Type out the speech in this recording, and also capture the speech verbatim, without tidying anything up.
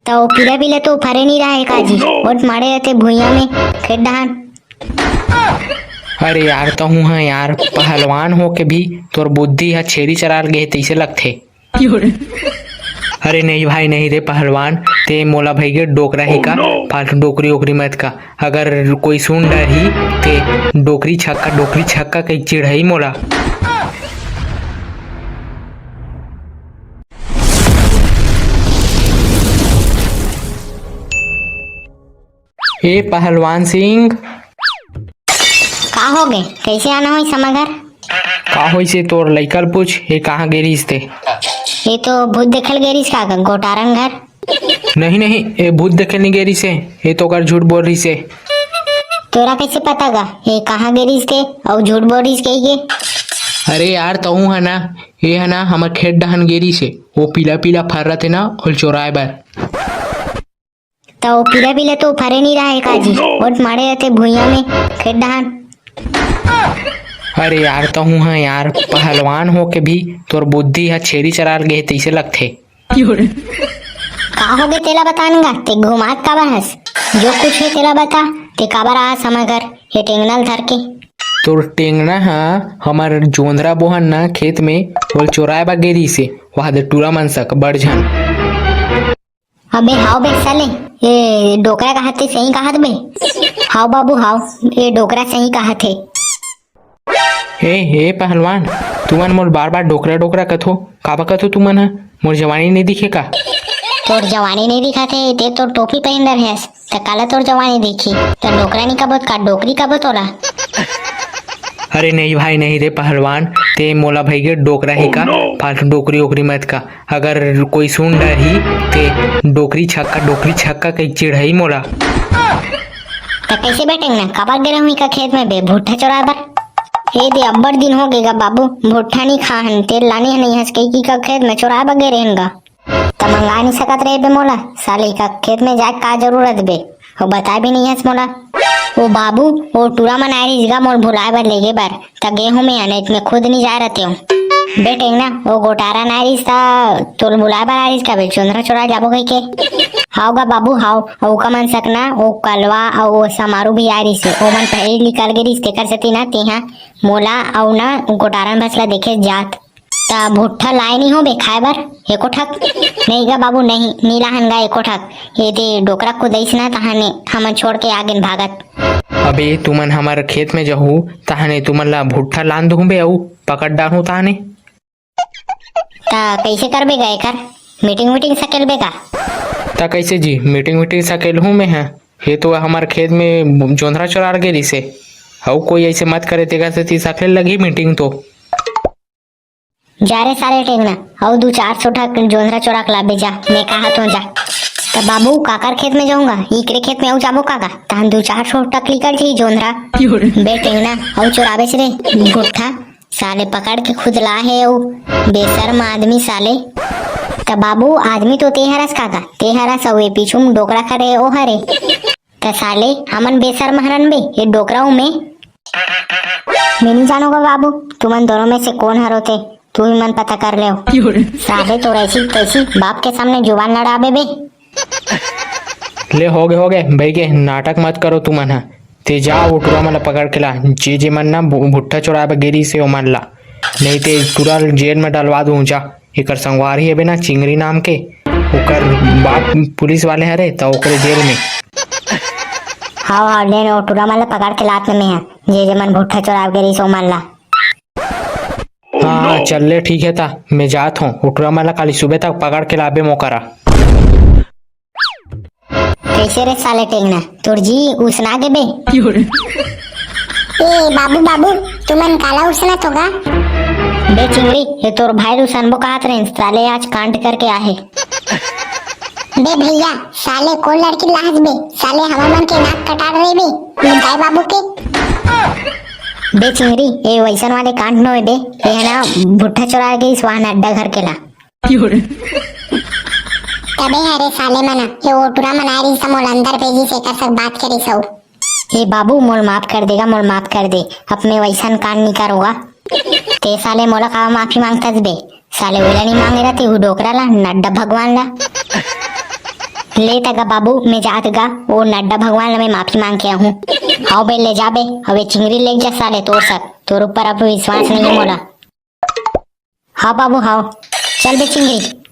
त ओ पीला पीला तो फरे नहीं रहा है काजी, ओट मारे रहते भुइया में, खेत डहान। अरे यार, तहूं ह यार, पहलवान हो के भी तोर बुद्धि ह छेरी चराल गे हे, तइसे लगथे। अरे नहीं भाई, नहीं रे पहलवान, ते मोला भई के डोकरा ही का, फालतू डोकरी ओकरी मत का। अगर कोई सुन डरही, ते डोकरी छक्का, डोकरी छक्का कही चिढ़ई मोला। ए पहलवान सिंह। का हो गे? कइसे आना होइस हमर घर? का होइसे तोर लइका ल पूछ, ए कहाँ गे रिहिस ते? ए तो भूत देखे ल गे रिहिस का, गोटारन घर? नहीं, नहीं, ए भूत देखे ल नइ गे रिहिसे, ए तो ओकर झूठ बोल रिहिसे। तोरा कइसे पता गा, ए कहाँ गे रिहिस ते, अउ झूठ बोल रिहिस कहि के? अरे यार, तहूं ह ना, ए ह ना, हमर खेत डहन गे रिहिसे, ओ पीला पीला फर्रा ते ना, ओल चोराए बर। त ओ पीला पीला तो फरे नहीं रहा है काजी, ओट मारे रहते भुइया में, खेत डहान। अरे यार, तहूं ह यार, पहलवान हो के भी तोर बुद्धि ह छेरी चराल गे हे, तइसे लगथे। का हो गे तेला बतान गा, ते घुमात काबर हस? जो कुछ हे तेला बता, ते काबर आस हमर घर, ये टेंगना ल धर के? तोर टेंगना ह हमर जोंधरा बोहन ना खेत में ओल चोराए बर गे रिहिसे, वहा दे टूरा मन सक बड़ झन। अबे हाव बे साले, ए डोकरा कहत हे सही कहत बे। हाव बाबू हाव, ए डोकरा सही कहत हे। ए, ए पहलवान, तुमन मोल बार-बार डोकरा-डोकरा कथो, काबर कथो तुमन ह? मोर जवानी नइ दिखे का? तोर जवानी नइ दिखत हे, ते तोर टोपी पहिन डरे हस, त काला तोर जवानी दिखही? त डोकरा नइ कबो त का डोकरी कबो तोला? अरे नहीं भाई, नहीं रे पहलवान, ते मोला भई के डोकरा ही का, फालतू डोकरी ओकरी मत का। अगर कोई सुन डरही, ते डोकरी छक्का, डोकरी छक्का कही चिढ़ई मोला। त कइसे बे टेंगना, काबर गे रहूं इका खेत में बे, भुट्टा चोराए बर? ए दे, अब्बड़ दिन हो गे गा बाबू, भुट्टा नी खाहन, तेल लाने ह नहीं हस, कही कि का खेत में चोराए बर गे रहेन गा। त मंगा नी सकत रहे बे मोला, साले का खेत में जाए का जरूरत बे, वो बताए भी नहीं हस मोला। ओ बाबू, ओ टूरा मन आए रहिस गा मोर भुलाए बर लेगे बर, त गे हूं मैं, नहीं त मैं खुद नी जाए रहते हूं। बे टेंगना, ओ गोटारा ना आए रहिस त तोल भुलाए बर आए रहिस का बे, जोंधरा चोराए जाबो कही के। हाव गा बाबू, हाव, अउ का मन सकना, ओ कलवा अउ ओ समारू भी आए रहिस, ओ मन पहले निकल गे रहिस, तेकर सेती ना तेहा मोला अउ ना गोटारन भसला देखे जात। त भुट्टा लाए नहीं हो बे खाए बर एको ठक? नहीं गा बाबू, नहीं, नी लाहन गा एको ठक। ये दे डोकरा कुदइस ना तहाने हमन छोड़ के आगेन भागत। अबे तुमन हमर खेत में जहू तहाने तुमन ला भुट्टा लान दूं बे अउ पकड़ डालूं तहाने। त कइसे करबे गा एकर? मीटिंग वीटिंग सकेलबे का? त कइसे जी मीटिंग वीटिंग सकेल हूं मैं ह? ये तो हमर खेत में जोंधरा चोरार गे रिसे। अउ कोई ऐसे मत करे तेकर सेती सकेल लगही मीटिंग तो। जा रे साले टेंगना, अउ दू चार सौ ठक जोंधरा चोरा के लाबे जा, मैं कहा तो जा। त बाबू काकर खेत में जाऊंगा, इकरे खेत में अउ जाबो काका, तहन दू चार सौ ठक निकल जाही जोंधरा। बे टेंगना, अउ चोराबेच रे भुट्टा, साले पकड़ के खुद ला हे अउ बेशर्म आदमी साले। त बाबू आदमी तो ते हरस काका, ते हरस अउ ए पीछू में डोकरा खड़े ओ हरे। त साले, हमन बेशर्म हरन बे, ये डोकरा हूं मैं। मैं नहीं जानूंगा बाबू, तुमन दोनों में से कौन हरो थे, तू ही मन पता कर ले। साले तोर ऐसी तैसी बाप के सामने जुबान लड़ाबे बे। ले होगे होगे, बई के नाटक मत करो तुमन ह। ते जा वो टुरा मन ला पकड़ के ला, जे जे मन ना भु-, भुट्टा चोराए बर गे रिसे ओमन ला, नहीं ते टुरा ल जेल में डलवा दूं जा। एकर संगवारी हबे ना चिंगरी नाम के, ओकर बाप पुलिस वाले हरे त ओकरे जेल में। हाव, हाव, ले ने, ओ टुरा मन ला पकड़ के लात में मैं ह, जे जे मन भुट्टा चोराव गे रिस ओमन ला। हाँ, हाँ, चल ले, ठीक है ता, मैं जात हूँ, ओ टुरा मन ला काली सुबह तक पकड़ के लाबे मोकरा। कैसे रे साले टेंगना, तोर जी उसना गे बे? ए बाबू, बाबू, तुमन काला उसना तो गा? बे चिंगड़ी, ये तोर भाई ल उसनबो कहत रहिन, साले आज कांड करके आहे। बे भैया, साले कोन लड़की लाहस बे? साले हमर मन के नाक कटा रहे बे, लुकाए बाबू के। बे चिंगड़ी, ये वैसन वाले कांड नो है बे, ये है ना भुट्टा चोरा के इस वाहन अड्डा घर के ला। तबे हरे साले मन, ये ओटुरा मन आए रहिस, मोला अंदर भेजिस, एकर संग बात करिस हौ। ए बाबू, मोल माफ कर देगा, मोल माफ कर दे, अब मैं वैसन कांड नहीं करूंगा। ते साले मोला का माफी मांगतस बे? साले ओला नहीं मांगे रहती, हु डोकरा ला, नड्डा भगवान ला। ले त गा बाबू, मैं जात गा, वो नड्डा भगवान ला मैं माफी मांग के आहूं। हाव बे, ले जा बे। अबे चिंगरी ले जा साले, तोर सक, तोर ऊपर अब विश्वास नहीं है मोला। हाव बाबू, हाव। चल बे चिंगरी।